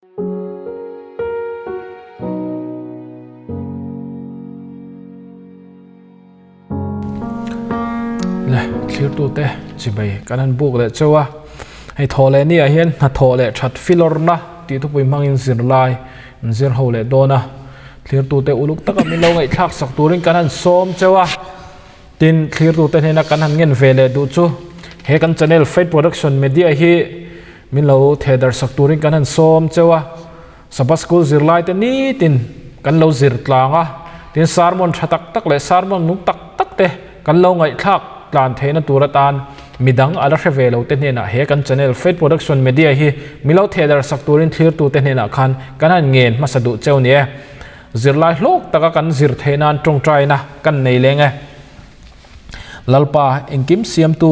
Le thlirtute chibai kan han buk leh cheu a, hei thawh leh ni ah hian hnathawh leh that filawrna tih thupui hmangin zirlai an zir ho leh dawn a, thlirtute uluk taka min lo ngaihthlak sak turin kan han sawm cheu a, tin thlirtute hnena kan han ngen ve leh duh chu he kan channel Faith Production Media hi Min lo theh darh sak turin kan han sawm cheu a, Sabbath School zirlaite nitin kan lo zir tlang a, tin sermon tha tak tak leh sermon nung tak tak te kan lo ngaihthlak tlan theihna tur atan midang a la hre ve lo te hnenah he kan channel Faith Production Media hi min lo theh darh sak turin thlirtu te hnenah khan kan han ngen hmasa duh cheu ni e. Zirlai hlawk taka kan zir theih nan tawngtaina kan nei leng e. Lalpa, engkim siamtu,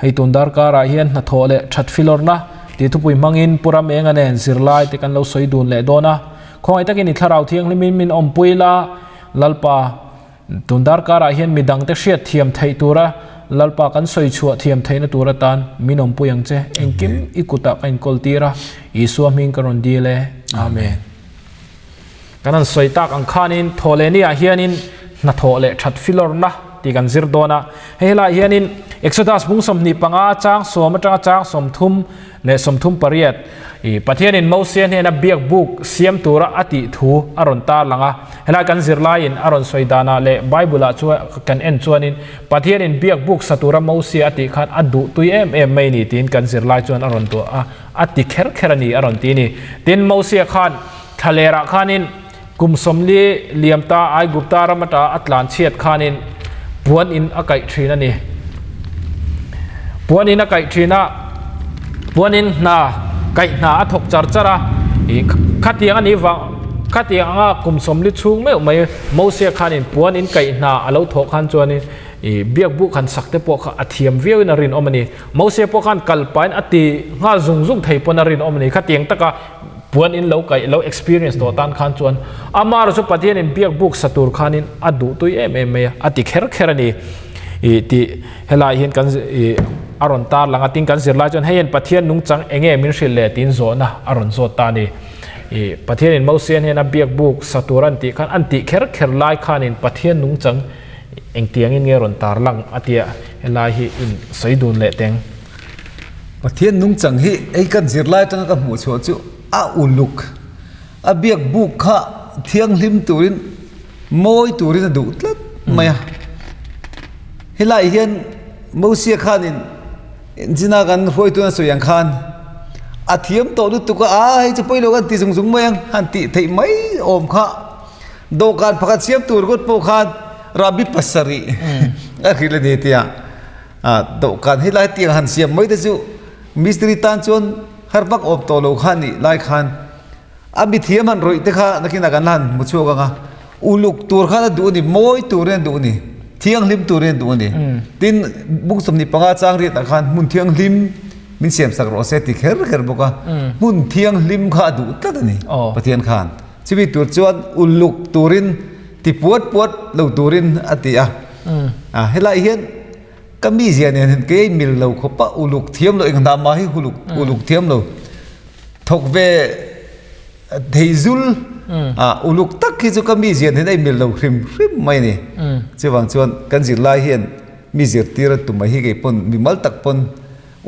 hei tun darkarah hian hnathawh leh that filawrna tih thupui hmangin Pu Ram Enga nen zirlai te kan lo sawi dun leh dawn a. Khawngaih takin i thlarau thianghlimin min awmpui la, Lalpa, tun darkarah hian midangte hriat thiam theih tura Lalpa kan sawi chhuah thiam theihna tur atan min awmpui ang che. Engkim i kutah ka inkawl tir a, Isua hming ka rawn dil e. Amen. Kan han sawi tak ang khanin thawhlehniah hianin hnathawh leh that filawrna tih kan zir dawn a. Hei helaiah hianin Exodus bung 25 chang sawm atanga chang 30 leh 38 i Pathianin Mosia hnena biak buk siam tura a tih thu a rawn tar lang a. Helai kan zir laiin a rawn sawi danah leh Bible-ah chuan kan en chuanin Pathianin biak buk sa tura Mosia a tih khan a duh tui em em mai ni tiin kan zir lai chuan a rawn tuah a, a ti kher kher a ni a rawn ti a ni. Tin, Mosia khan Thlalerah khanin kum 40 liam ta Aigupta ram ata a tlan chhiat khanin puan in a kaih thin a ni. Puan in a kaih thin a, puan in hna kaih hna a thawk char char a, ih khatiang a nih vang khatiang anga kum 40 chhung meuh mai Mosia khanin puan in kaih hna a lo thawh khan chuanin ih biak buh khan sak te pawh kha a thiam viauin a rinawm a ni. Mosia pawh khan kal pahin a ti nghal zung zung thei pawn a rinawm a ni. Khatiang taka Puan in lo kaih lo experience tawh tan khan chuan amah chu Pathian in biak buk sa tur khanin a duh tui em em mai a, a ti kher kher a ni. I tih helai hian kan i a rawn tar lang a, tin kan zirlai chuan hei hian Pathian nungchang eng nge min hrilh le tiin zawhna a rawn zawt ta a ni. I Pathian in Mosian hian a biak buk sa tur an tih khan an tih kher kher lai khanin Pathian nungchang engtiangin nge rawn tar lang a tia helai hi in sawi dun leh teng. Pathian nungchang hi ei kan zirlai atanga ka hmuh chhuah chu a uluk, a biak buk kha thianghlim turin mawi turin a duh tlat mai a. Helaiah hian Mosia khanin Zina kan hruaitu a sawi ang khan a thiam tawh lutuk a, aa hei chu pawilo kan ti zung zung mai ang han tih theih mai awm kha dawhkan pakhat siam tur ngawt pawh khan rahbi pasarih a hrilh a ni tia. Dawhkan helai tiang han siam mai te chu mistiri tan chuan har vak awm tawh lo kha nih lai khan a mithiam han rawih te kha nakinah kan la han hmu chhuak ang a, uluk tur khan a duh a ni, mawi turin a duh a ni, thianghlim turin a duh a ni. Tin, bung 25 chang riatah khan hmun thianghlim min siam sak rawh se ti kher kher bawk a, hmun thianghlim kha a duh tlat a ni Pathian khan. Chumi tur chuan uluk turin ti puat puat lo turin a ti a. A helai hian ka mi zia nen hian kei mil lo khawp a uluk thiam lo eng hna mah hi huluk uluk thiam lo thawk ve thei zul a uluk tak hi chu ka mi zia nen a mil lo hrim hrim mai a ni chuvang chuan kan zirlai hian mi zirtir a tum mai hi kei pawn mi mal tak pawn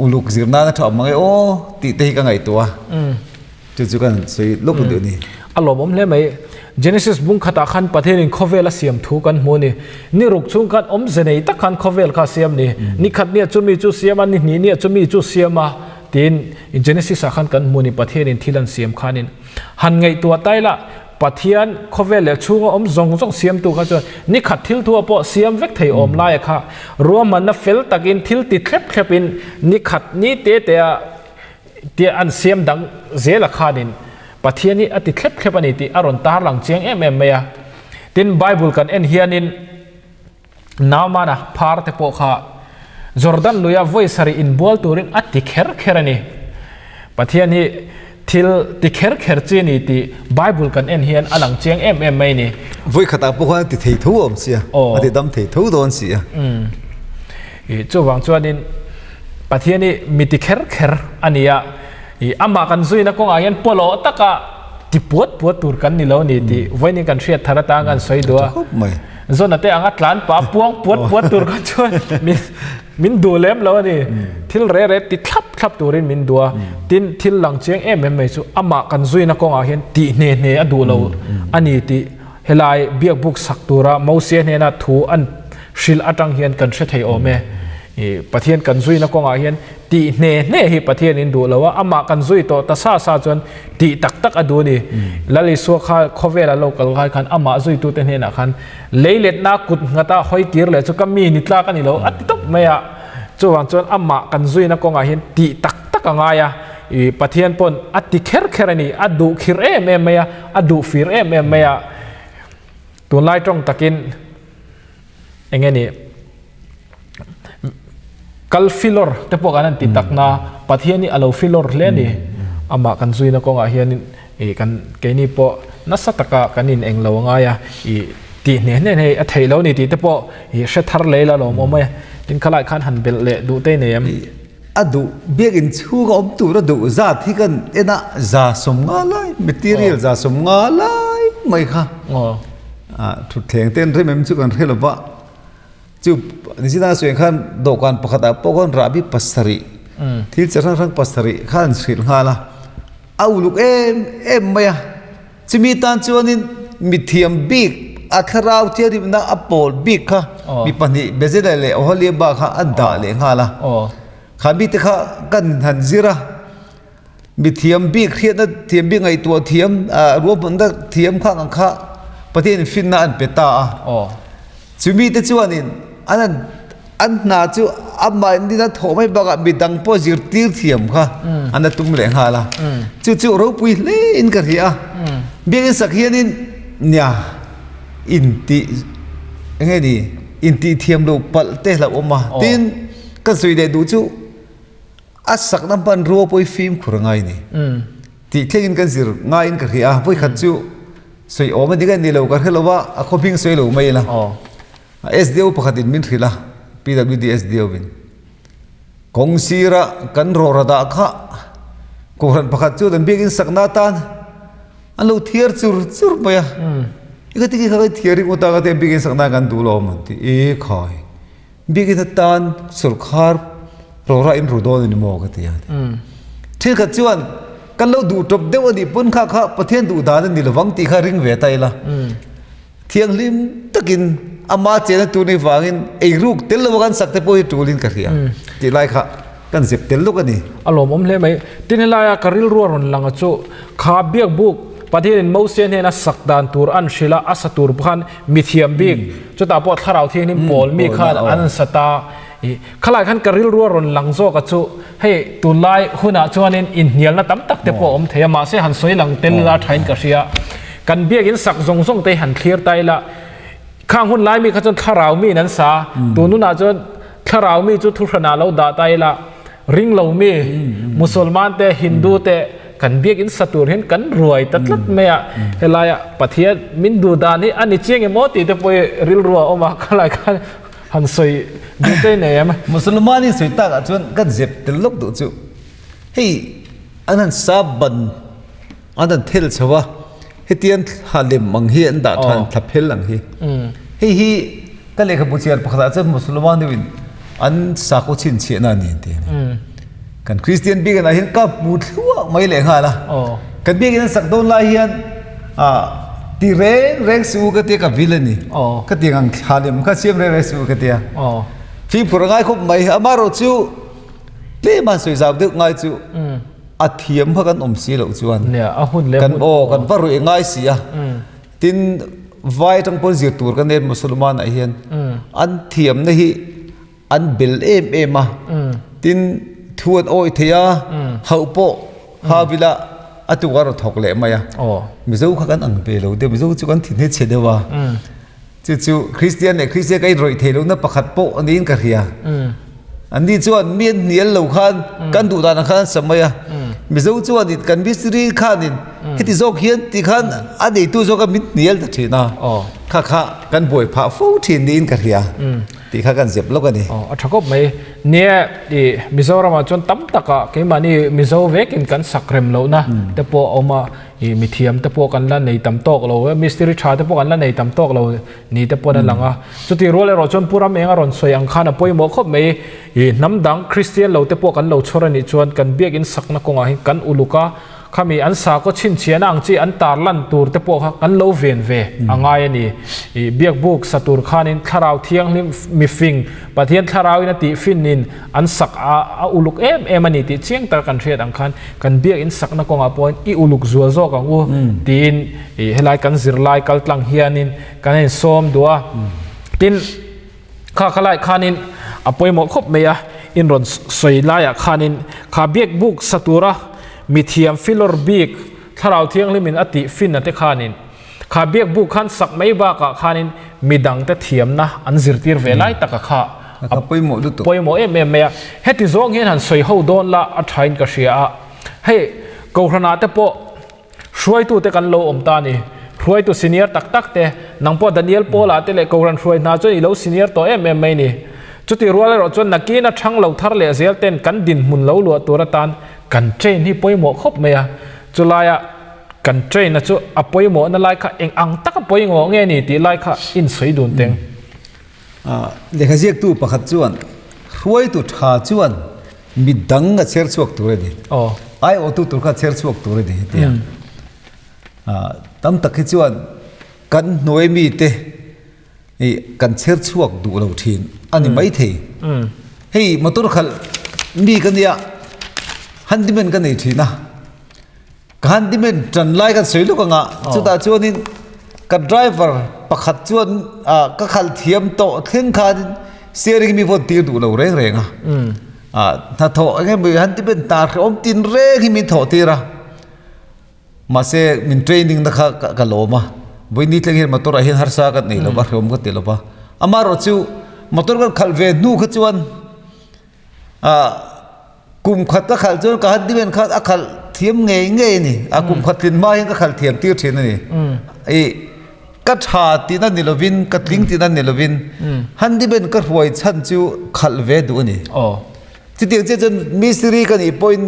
uluk zir nan a tha awm mang e aw tih te hi ka ngaihtuah a. Chu chu kan sawi lawk duh ni. A lawmawm hle mai. Genesis bung khatah khan Pathianin khawvel a siam thu kan hmu a ni. Ni ruk chung khan awmze nei tak khan khawvel kha a siam ni. Ni khat nia chumi chu siam a, ni hnih nia chumi chu siam a tiin Genesis ah khan kan hmu a ni Pathianin thil an siam khanin. Han ngaihtuah ta ila Pathian khawvel leh chhunga awm zawng zawng siamtu kha chuan ni khat thil thua pawh siam vek thei awm laia kha ruahmanna fel takin thil ti thlep thlepin ni khat ni te te a Tia an siam dang zela khanin Pathian hi a ti thlep thlep a ni tih a rawn tarlang chiang em em mai a. Tin, Bible kan en hianin Naamana phar te pawh kha Jordan luia vawi sarih inbual turin a ti kher kher a ni. Pathian hi thil ti kher kher chi a ni tih Bible kan en hian a lang chiang em em mai a ni. Vawi khatah pawh khan a ti thei tho awm sia, a ti dam thei tho dawn si a. Chuvang chuanin Pathian hi mi ti kher kher a ni a. I amah kan zuina kawngah hian pawlawh taka ti puat puat tur kan ni lo a ni tih vawiin kan hriat thar atang kan sawi duh a. Zawna te anga tlan pah puang puat puat tur kha chuan min min duh lem lo a ni. Thil re re ti thlap thlap turin min duh a. Tin, thil lang chiang em em mai chu amah kan zuina kawngah hian tih hne hne a duh lo a ni tih helai biakbuk sak tura Mosia hnena thu an hrilh atang hian kan hre thei awm e. Pathian kan zuina kawngah hian tih hne hne hi Pathian in duh lo a, amah kan zui tawh ta sa sa chuan tih tak tak a duh a ni. Lal Isua kha khawvel a lo kal lai khan amah zuitute hnenah khan leiletna kut nghata hawi kir leh chu ka mi ni tlak a ni lo a ti tawp mai a. Chuvang chuan amah kan zuina kawngah hian tih tak tak a ngai a, i Pathian pawn a ti kher kher a ni, a duh khir em em mai a, a duh fir em em mai a. Tunlai tawng takin eng nge ni? Kal filawr te pawh kan han ti tak na, Pathian hi a lo filawr hle a ni. Amah kan zuina kawngah hianin ih kan keini pawh nasa taka kan in englo a ngai a, ih tih hneh hneh hei a theih lo ni tih te pawh ih hre thar leh ila lawm awm e. Tin khalai khan han belh leh duh te i nei em? A duh biakinn chhunga awm tur a duh zat hi kan en a, 150 lai, material 150 lai mai kha thutthleng te an rem em chu kan hre lo va. Chu nichina sawi khan dawhkan pakhatah pawh khan rahbi pasarih thil chi hrang hrang pasarih kha an hrilh nghal a, a uluk em em mai a, chumi tan chuanin mithiam bik a thlarau thianghlimna a pawl bik kha mi pahnih Bezalel leh Oholiaba kha an dah leh nghal a, kha mite kha kan han zir a. Mithiam bik hriatna thiam bik ngaihtuah thiam ruahmanna thiam khang ang kha Pathianin finna an pe ta a. Chumi te chuanin an an an hna chu amahnin a thawh mai bakah midang pawh zirtir thiam kha an la tum leh nghal a. Chu chu ropui hle in ka hria a. Biakinn sak hianin nia intih eng nge ni intih thiam loh palh te hlauh awm a. Tin ka sawi leh duh chu. A sakna hmanrua pawh hi fimkhur a ngai a ni. Tih thlengin kan zir ngaiin ka hria a, vawikhat chu sawi awm a ni nge ni lo ka hre lo a, a khaw hming sawi lo mai ila. SDO pakhatin min hrilh a, PWD SDO in. Kawng sira kan rawra dah kha Kohhran pakhat chuan an biakin sakna atan an lo thiar chur chur mai a. I ka ti khi kha ka thiar ringawt a, ka ti a biakin sakna kan duh lo awm an ti. E khai! Biakinn atan sawrkhar rawra in ru dawn a ni maw ka ti a. Thenkhat chuan kan lo duh tawp deuh a nih pawn kha kha Pathian duh dan a ni lovang tih kha ring ve ta ila. Thianghlim takin ama chena tur ni vangin eiruk tel lova kan sak te pawh hi tulin ka hria tih lai kha kan zep tel lawk a ni. A lawmawm hle mai. Tin helaia ka rilru a rawn lang a chu kha biakbuk Pathianin Mose hnena sak dan tur an hrilh a, a sa tur khan mithiam bik chutah pawh thlarau thianghlim pawl mi khan an sa ta i khalai khan ka rilru a rawn lang zawk a chu hei tunlai hunah chuanin inhnialna tam tak te pawh a awm thei a mahse han sawi lang tel ila thain ka hria kan biakin sak zawng zawng te hi han thlir ta ila khang hun lai mi kha chuan thlarau miin an sa tun hunah chuan thlarau mi chu thuhranah lo dah ta ila Ring lo mi, Musulman te, Hindu te kan biakinn sa tur hian kan ruai ta tlat mai a, helaia Pathian min duh dan hi a ni chiang em aw tih te pawh hi rilru a awm a, khalai khan han sawi duh te nei em? Musulman in sawi tak ah chuan kan zep tel lawk duh chu hei an han sa ban An han thel chho a, hetiang thla lem ang hi an dah than, thla phel ang hi. Hei hi ka lehkhabu chhiar pakhatah chuan Musulman deuhin an sakhaw chhinchhiahna a ni an ti a ni. Kan Kristian biakinah hian ka hmu thluah mai leh nghal a. Kan biakin an sak dawn lai hian ti reng reng suh u ka tia ka vil a ni. Ka tiang ang thla lem kha siam reng reng suh u ka tia. Fimkhur a ngai khawp mai. Amaherawh chu tlem a sawi zau deuh ngai chu. A thiam kha kan awm si loh chuan kan aw kan va ruih ngai si a tin vai atang pawn zir tur kan en Musulman ah hian an thiamna hi an bel em em a tin thu an awih thei a hauh pawh havila a tuk a rawn thawk leh mai a Mizo kha kan ang ve lo deuh Mizo chu kan thin hi chhe deuh a. Chu chu Kristian leh Kristian ka inrawih theih lohna pakhat pawh niin ka hria. Anni chuan mi an hnial lo khan kan duh danah khan an sa mai a. Mizo chuanin kan mistiri khanin heti zawk hian ti khan a neitu zawka min hnial ta thin a. Kha kha kan buai phah fo thin niin ka hria. Tih kha kan zep lawk a ni. Aw, a tha khawp mai. Nia, i Mizoramah chuan tam takah keimahni Mizo vekin kan sak rem lohna te pawh a awm a, i mithiam te pawh kan la nei tam tawk lo, mistiri tha te pawh kan la nei tam tawk lo ni te paw'n a lang a. Chutih rual erawh chuan Pu Ram Enga rawn sawi ang khan a pawimawh khawp mai. I hnam dang Kristian lo te pawh kan lo chhawr a nih chuan kan biakinn sakna kawngah hian kan uluk a, Khami an sakhaw chhinchhiahna ang chi an tarlan tur te pawh kha kan lo ven ve a ngai a ni. I biakbuk sa tur khanin Thlarau Thianghlim mifing Pathian Thlarauin a tih finin an sak a a uluk em em a ni tih chiang taka kan hriat ang khan kan biakin sakna kawngah pawhin i uluk zual zawk ang u tiin i helai kan zirlai kaltlang hianin kan insawm duh a. Tin. Kha kha lai khanin a pawimawh khawp mai a, in rawn sawi laiah khanin kha biakbuk sa tura mithiam filawr bik Thlarau Thianghlimin a tih finna te khanin kha biakbuk khan sak mai bakah khanin midangte thiamna an zirtir ve lai taka kha a pawimawh lutuk. Pawimawh em em mai a, heti zawng hian han sawi ho dawn la a thain ka hria a, hei Kohhranah te pawh Hruaitute kan lo awm ta a ni. Hruaitu senior tak tak te, nang pawh Daniel Paula te leh Kohhran hruai hna chuan i lo senior tawh em em mai ni. Chuti rual erawh chuan nakin a thang lo thar leh zel ten kan dinhmun lo luah tur atan kan train hi pawimawh khawp mai a. Chulaia kan train a chu a pawimawhna lai kha eng ang taka pawimawh nge ni tih lai kha insawi dun teng. Lehkha ziaktu pakhat chuan hruaitu tha chuan Mi dang a chher chhuak tur a ni. Aiawhtu tur kha a chher chhuak tur a ni heti a. Tam tak hi chuan kan hnuai mite hi kan chher chhuak duh lo thin a ni maithei. Hei motor khalh mi ka nia handyman ka nei thin a. Ka handyman tan lai kan sawi lawk anga chutah chuanin ka driver pakhat chuan ah ka khalh thiam tawh thleng khanin steering mi vawn tir duh lo reng reng a ah hnathawh eng emaw handyman hna hrehawm tin reng hi min thawh tir a mahse min training na kha ka lawm a vawiin thleng hian motor ah hian harsa ka nei lo va hrehawm ka ti lo va amaherawhchu motor kan khalh ve hnu kha chuan ah Kum khat ka khalh chuan ka handyman kha a khalh thiam ngei ngei a ni. A kum khat tlin hma hian ka khalh thiam tir thin a ni. I ka tha tihna ni lovin ka tling tihna ni lovin handyman ka hruai chhan chu khalh ve duh a ni. Chutiang chiah chuan mistiri ka nih pawhin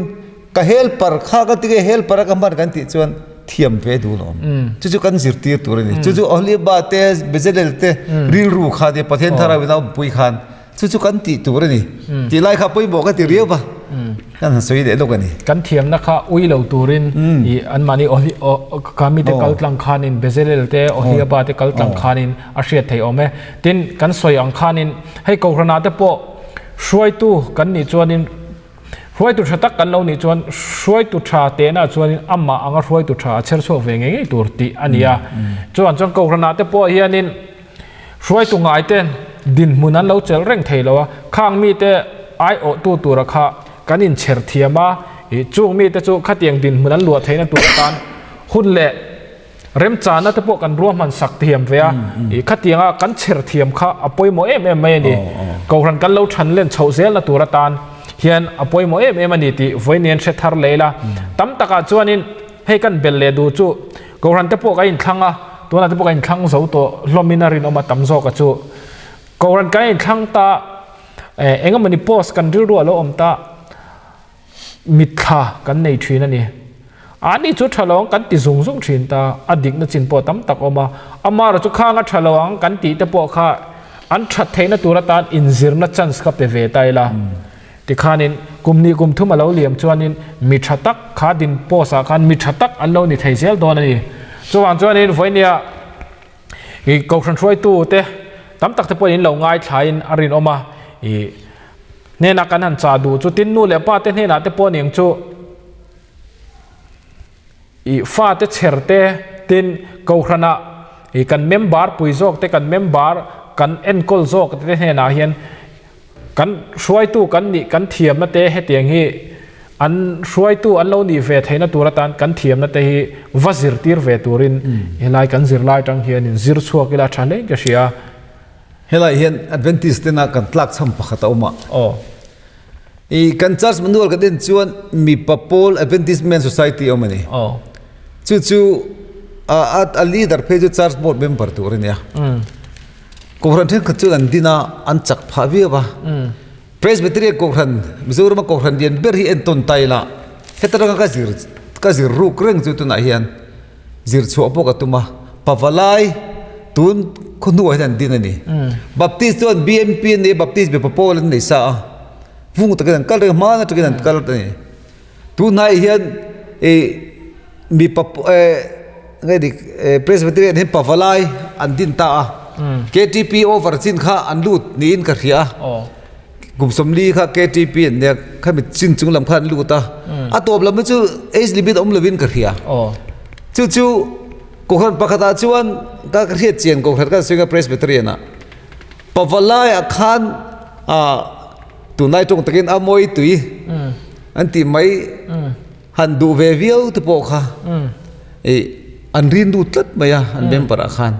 ka helper kha ka ti nge helper a ka hman kan tih chuan thiam ve duh lawm. Chu chu kan zirtir tur a ni. Chu chu Oholiba te Bezalel te rilru kha nia Pathian thlarauin a awmpui khan Chu chu kan tih tur a ni. Tih lai kha pawimawh ka ti riau va, kan han sawi leh lawk a ni. Kan thiamna kha ui lo turin i anmahni Kami te kal tlang khanin Bezalel te Oholiaba te kal tlang khanin a hriat theih awm e. Tin, kan sawi ang khanin hei Kohhranah te pawh hruaitu kan nih chuanin hruaitu tha tak kan lo nih chuan hruaitu tha tehna chuanin amah anga hruaitu tha a chher chhuak ve ngei ngei tur tih a ni a. Chuan chuan Kohhranah te pawh hianin Hruaitu ngaite'n dinhmun an lo chelh reng thei lo a, khang mite aiawhtu tura kha kan inchher thiam a, ih chung mite chu khatiang dinhmun an luah theihna tur atan hun leh remchana te pawh kan ruahman sak thiam ve a, ih khatianga kan chher thiam kha a pawimawh em em mai a ni. Kohhran kan lo than len chhoh zelna tur atan hian a pawimawh em em a ni tih vawiin hre thar leh ila. Tam takah chuanin hei kan belh leh duh chu Kohhran te pawh ka inthlang a, tunah te pawh ka inthlang zo tawh hlawmin a rinawm a tam zawk a chu. Kohhran kan inthlang ta eh eng emawni post kan rilru a lo awm ta mitthla kan nei thin a ni. A ni chu tha lo ang kan ti zung zung thin ta, a dikna chin pawh tam tak a awm a. Amaherawh chu khang a tha lo ang kan tih te pawh kha an that theihna tur atan inzirna chance kha pe ve ta ila. Tikhanin kum ni kum thum a lo liam chuanin mi tha tak kha din post ah khan mi tha tak an lo ni thei zel dawn a ni. Chuvang chuanin vawinia i Kohhran hruaitu te tam tak te pawhin in lo ngaithlain a rinawm a, i hnenah kan han chah duh chu tin nu leh pa te hnenah te pawh ning chu i fate chher te tin Kohhranah i kan member pui zawk te kan member kan enkawl zawk te hnenah hian Kan hruaitu kan nih kan thiamna te hetiang hi an hruaitu an lo nih ve theihna tur atan kan thiamna te hi va zirtir ve turin helai kan zirlai atang hian in zir chhuak ila tha hle in ka hria. Helai hian Adventist tena kan tlak chham pakhat a awm a. Aw. I kan church manual kan en chuan mipa pawl Adventist Men Society a awm a ni. Aw. Chu chu a a leader phei chu church board member tur a nia. Kohhran thenkhat chuan an din a, an chak phah viau a. Presbyterian Kohhran, Mizorama Kohhran lian ber hi entawn ta ila, heta ranga ka zir ka zir ruk reng chu tunah hian zir chhuah pawh ka tum a, Pavalai tun khaw hnuah hian an din a ni. Baptist chuan BMP an nei a, Baptist mipa pawl an nei sa a, vung takin an kal reng a, hmaan atangin an kal a ni. Tunhnaiah hian ih mipa eh nge dik eh Presbyterian hi Pavalai an din ta a, KTP over chin kha an lut niin ka hria a, kum 40 kha KTP an nia khami chin chung lam kha an lut a, a tawp lam hi chu age limit awm lovin ka hria. Chu chu Kohhran pakhatah chuan ka hriat chian Kohhran kan sawi kha Presbyterian ah Pavalai ah khan ah Tunlai tawng takin a mawi tui an tih mai han duh ve viau te pawh kha ih an rin lut tlat mai a an member ah khan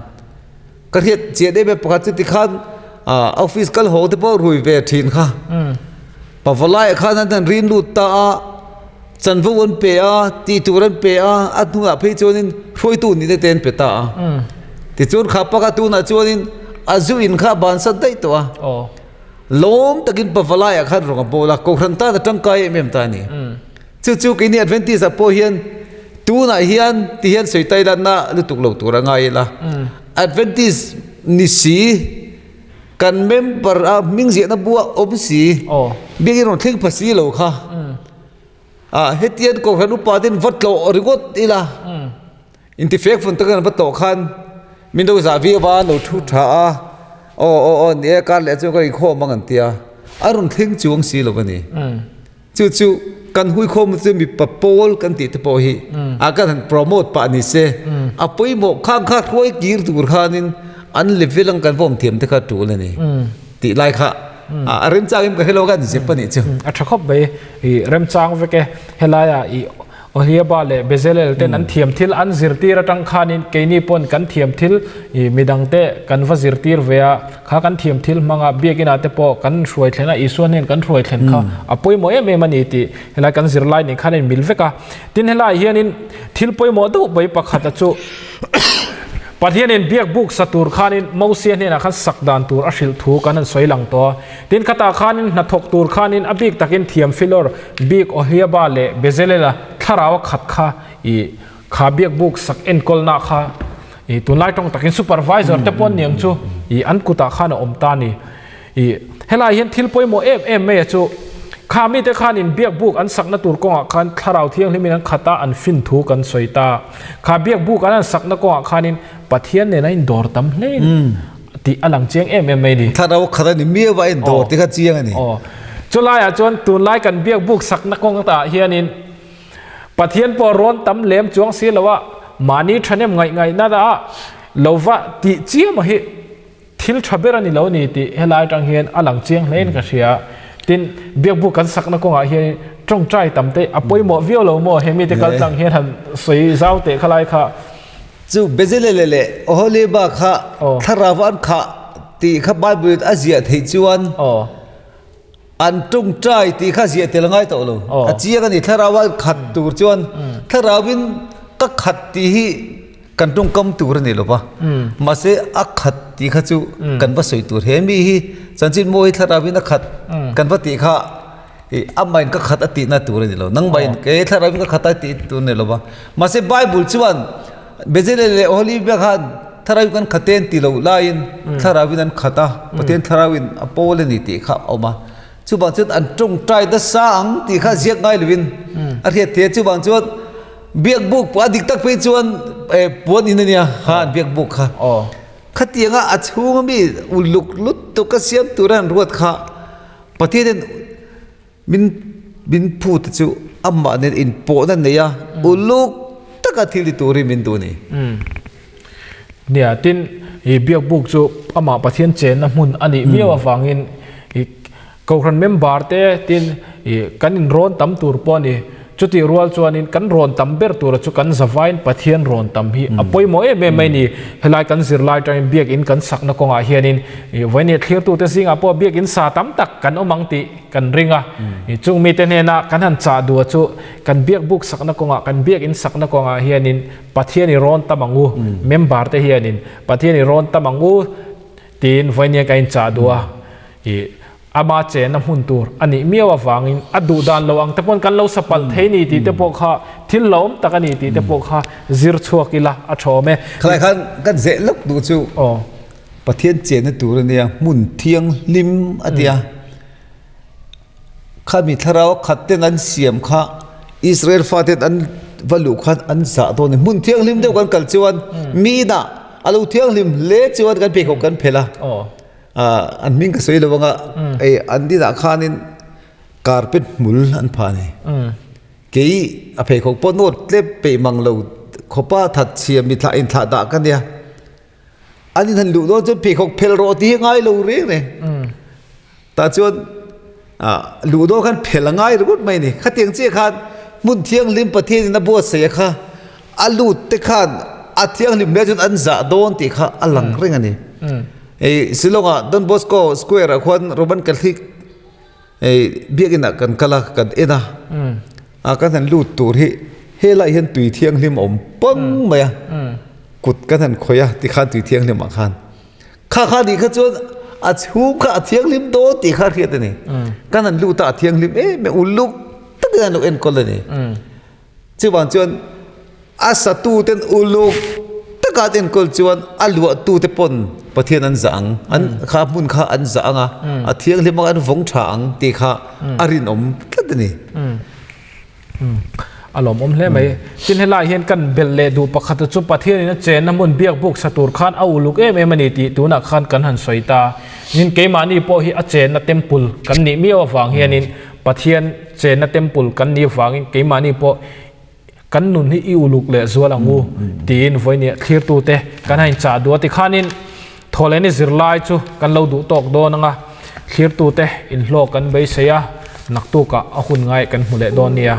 ka hriat chian em em pakhat chu tikhan ah office kal haw te pawh rui ve thin kha pavalai ah khan an han rin lut ta a chanvo an pe a tih tur an pe a a hnungah phei chuanin hruaitu nihna te an pe ta a tichuan kha pakhat tunah chuanin a zu in kha a bansan daih tawh a. Lawm takin Pavalaiah khan rawng a bawl a, Kohhran tan a tangkai em em ta a ni. Chu chu keini Adventist ah pawh hian tunah hian ti hian sawi tai lanna lutuk lo tur a ngai ila. Adventist ni si, kan member a hming ziahna bua awm si, biakin rawn thleng pha si lo kha. Ah hetian Kohhran upa ten va tlawh ringawt ila. Intifek fun takin an va tawh khan min lo zah viau a, an lo thu tha a, aw aw aw ni e kar leh chuan ka inkhawm ang an ti a, a rawn thleng chuang si lo a ni. Chu chu kan huikhawm chu mipa pawl kan tih te pawh hi a kan han promote pah ni se, a pawimawh khang kha hruai kir tur khanin an level ang kan va awm thiam te kha tul a ni tih lai kha a remchang em ka hre lo a kan zep a nih chu. A tha khawp mai i remchang vek e, helaiah i Oholiaba leh Bezalel ten an thiam thil an zirtir atang khanin keini pawn kan thiam thil i midangte kan va zirtir ve a, kha kan thiam thil hmanga biakinah te pawh kan hruai thlen a, Isua hnen kan hruai thlen kha a pawimawh em em a ni tih helai kan zirlai nen khan a inmil vek a. Tin helaiah hianin thil pawimawh deuh mai pakhata chu Pathianin biak buk sa tur khanin Mosia hnenah khan sak dan tur a hrilh thu kan han sawi lang tawh a. Tin khatah khanin hnathawk tur khanin a bik takin thiam filawr bik Oholiaba leh Bezelela thlarau a khat kha i kha biakbuk sak enkawlna kha i tunlai tawng takin supervisor te pawh an niang chu i an kutah khan a awm ta a ni. I helai hian thil pawimawh em em mai a chu kha mite khanin biakbuk an sakna tur kawngah khan thlarau thianghlimin an khat a an fin thu kan sawi ta. Kha biakbuk an an sakna kawngah khanin Pathian nen a indawr tam hle tih a lang chiang em em mai ni. Thlarau khat a ni miau a indawr tih kha chiang a ni. Aw. Chulaiah chuan tunlai kan biak buk sakna kawng tah hianin Pathian pawh rawn tam lem chuang si lo a, mahni thahnem ngaih ngaihna ah lo va tih chiam a hi thil tha ber a ni lo ni tih helai atang hian a lang chiang hlein ka hria. Tin, biak buk kan sakna kawngah hian tawngtai tam te a pawimawh viau lo maw he mite kal tlang hian han sawi zau teh khalai kha. Chu Bezalel leh Oholiba kha thlarau an khah tih kha Bible in a ziah theih chuan an tawngtai tih kha ziah tel ngai tawh lo. A chiang a ni, thlarau an khat tur chuan thlarauin ka khat tih hi kan tawngkam tur a ni lo va. Mahse a khat tih kha chu kan va sawi tur. He mi hi chanchin mawi thlarauin a khat kan va tih kha I amahin ka khat a tihna tur a ni lo. Nangmahin kei thlarauin ka khat a tih tur a ni lo va. Mahse Bible chuan Bezalel leh Oholiba khan thlarauin kan khat e an ti loh laiin thlarauin an khat a, Pathian thlarauin a pawl a ni tih kha a awm a. Chuvang chuan an tawngtai nasa ang tih kha ziak ngai lovin a hriat thei a. Chuvang chuan biakbuk a dik tak phei chuan puan in a nia kha an biakbuk kha. Khatianga a chhunga mi uluk lutuk a siam tura an ruat kha Pathianin min min phut te chu amah nen inpawhna nei a, uluk taka thil ti turin min duh a ni. Nia, tin, i biakbuk chu amah Pathian chenna hmun a nih miau avangin i Kohhran member te tin i kan inrawn tam tur pawh a ni. Chutih rual chuanin kan rawn tam ber tura chu kan zavain Pathian rawn tam hi a pawimawh em em mai ni. Helai kan zirlai atangin biakinn kan sakna kawngah hianin vawinia thlirtute zingah pawh biakinn sa tam tak kan awm ang tih kan ring a. Chung mite hnena kan han chah duh chu kan biakbuk sakna kawngah kan biakinn sakna kawngah hianin Pathian i rawn tam ang u, member te hianin Pathian i rawn tam ang u. Tiin vawinia ka inchah duh a, ih ama chenna hmun tur a nih miau avangin a duh dan lo ang te pawn kan lo sa palh thei ni tih te pawh kha thil hlauhawm tak a ni tih te pawh kha zir chhuak ila a tha awm e. Khalai khan kan zeh lawk duh chu Pathian chenna tur a nia hmun thianghlim a tia. Khami thlarau khat ten an siam kha Israel faten an va luh khan an zah dawn a ni. Hmun thianghlim deuh kan kal chuan mi inah a lo thianghlim hle chuan kan pheikhawk kan phelh a. An hming ka sawi lo anga ei an inah khanin carpet hmul an phah a ni. Kei a pheikhawk pawh nawt tlep peih mang lo khawpa thatchhia mi thlah inthlah dah ka nia. An in han luh dawn chuan pheikhawk phelh rawh tih hi ngai lo reng reng. Tah chuan luh dawn khan phelh a ngai ringawt mai a ni. Khatiang chiah khan hmun thianghlim Pathianin a buatsaih a kha a lut te khan a thianghlim hle chuan an zah dawn tih kha a lang reng a ni. Hei Shillong-ah Don Bosco Square-ah khuan Roman Catholic hei biakinah kan kal a, kan en a, a kan han lut tur hi helaiah hian tui thianghlim a awm pang mai a, kut kan han khawih a tikhan tui thianghlimah khan. Kha kha nih kha chuan a chhung kha a thianghlim dawn tih kha hriat a ni. Kan han lut a a thianghlim em em uluk takin an lo enkawl a ni. Chuvang chuan a satu ten uluk taka an enkawl chuan a luahtu te pawn Pathian an zah ang, an kha hmun kha an zah ang a, a thianghlim ang a an vawng tha ang tih kha a rinawm tlat a ni. A lawmawm hle mai. Tin helai hian kan belh leh duh pakhat chu Pathianin a chenna hmun biak buk sa tur khan a uluk em em a ni tih tunah khan kan han sawi ta. Tin keimahni pawh hi a chenna temple kan nih miau avang hianin Pathian chenna temple kan nih avangin keimahni pawh kan nun hi i uluk leh zual ang u tiin vawinia thlirtute kan han inchah duh a tikhanin Thawhlehni zirlai chu kan lo duh tawk dawn anga thlirtute inhlawk kan beisei a, naktukah a hun ngai kan hmu leh dawn nia.